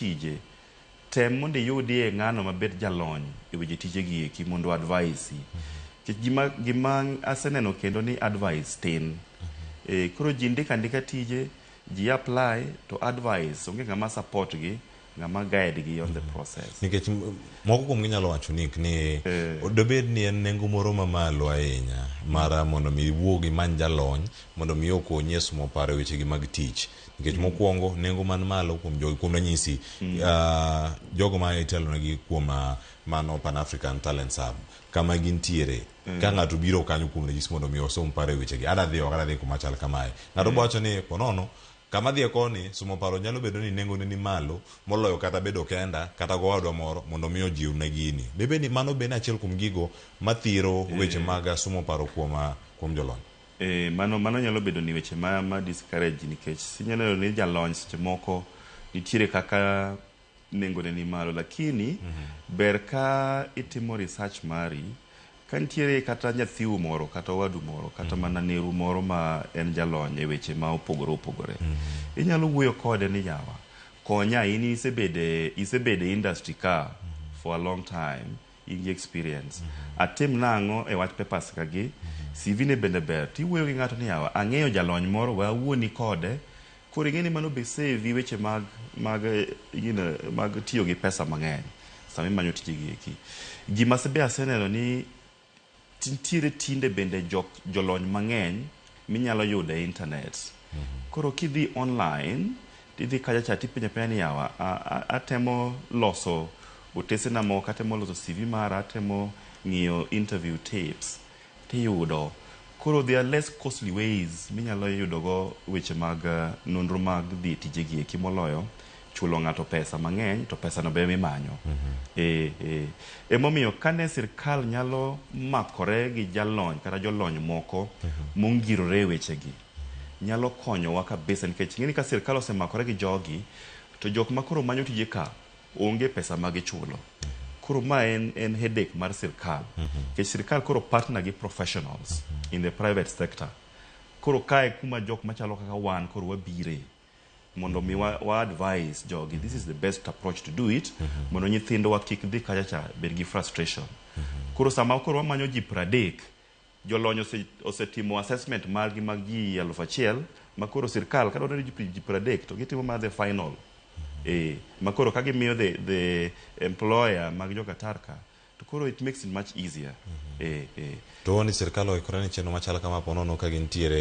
Tije, tem mondo iyudie ng'ano mabet jalony e weche tije gi eki mondo advise. Nikech gima aseneno kendo ni advice tin. Koro ji ndiko andika tije, ji apply to advice onge ng'ama support gi, ng'ama guide gi on the process. Nikech moko kuomgi nyalo wacho ni dobed ni en nengo moro mamalo ahinya mar mondo mi iwuog imany jalony mondo mi okonyi e somo paro e wechegi mag tich. Nikech mokwongo nengo man malo kuom jogi, kuom ranyisi, jogo ma itelonegi kuom mano Pan African Talents Hub kama gintiere, ka ng'ato biro kanyo kuom ranyisi mondo mi osom paro e wechegi, adwa dhi oko, adwa dhi kuma chal kamae, ng'ato bo wacho ni ponono kama dhiye koni somo paro nyalo bedo ni nengone ni malo moloyo kata bedo kenda kata gowadwa moro mondo mi ojiwne gini. Debed ni mano bende achiel kuom gigo mathiro weche mag somo paro kuom jolony? Mano nyalo bedo ni weche ma discourage, nikech inyalo neno ni jalony seche moko nitiere kaka nengone ni malo, lakini ber ka itimo research mari ka nitiere kata nyathiu moro, kata owadu moro, kata mana neru moro ma en jalony e weche ma opogore opogore, inyalo wuoyo kode ni, "Yawa, konya, in isebede industry ka for a long time, in gi experience, atim nang'o e wach papers ka gi CV ne bende ber?" Tiwuoyo gi ng'ato ni, "Yawa, ang'eyo jalony moro, we awuoni kode." Koro ing'e ni mano be save weche mag mag tiyo gi pesa mang'eny sama imanyo tije gi eki. Gima be aseneno ni nitiere tinde bende jok jolony mang'eny minyalo yudo e internet. Koro kidhi online, tidhi kacha cha, tipenjo apenja ni, "Yawa, atemo loso otesena moko, atemo loso CV mara, atemo ng'iyo interview tips," tiyudo. Koro there are less costly ways minyalo yudogo weche mag nonro mag dhi e tije gi eki moloyo chulo ng'ato pesa mang'eny, to pesa no be mimanyo. Emomiyo kane sirkal nyalo makore gi jalony kata jolony moko mongirore e wechegi, nyalo konyowa kabisa, nikech ing'eni ka sirkal osemakore gi jogi, to jok ma koro manyo tije ka onge pesa ma gichulo. Koro ma en headache mar sirkal, nikech sirkal koro partner gi professionals in the private sector. Koro kae kuma jok machalo kaka wan koro wabire mondo mi wa advise jogi, this is the best approach to do it, mondo nyithindwa kik dhi kacha cha bed gi frustration. Koro sama koro wamanyo ji 30, jolony osetimo assessment margi mag ji 1000, ma koro sirkal kadwaro ni ji 30 to gitimo mana the final, ma koro ka gimiyo the employer mag jo Qatar ka, to koro it makes it much easier. To ni sirkal oikore ni chenro machal kama ponono ka gintiere.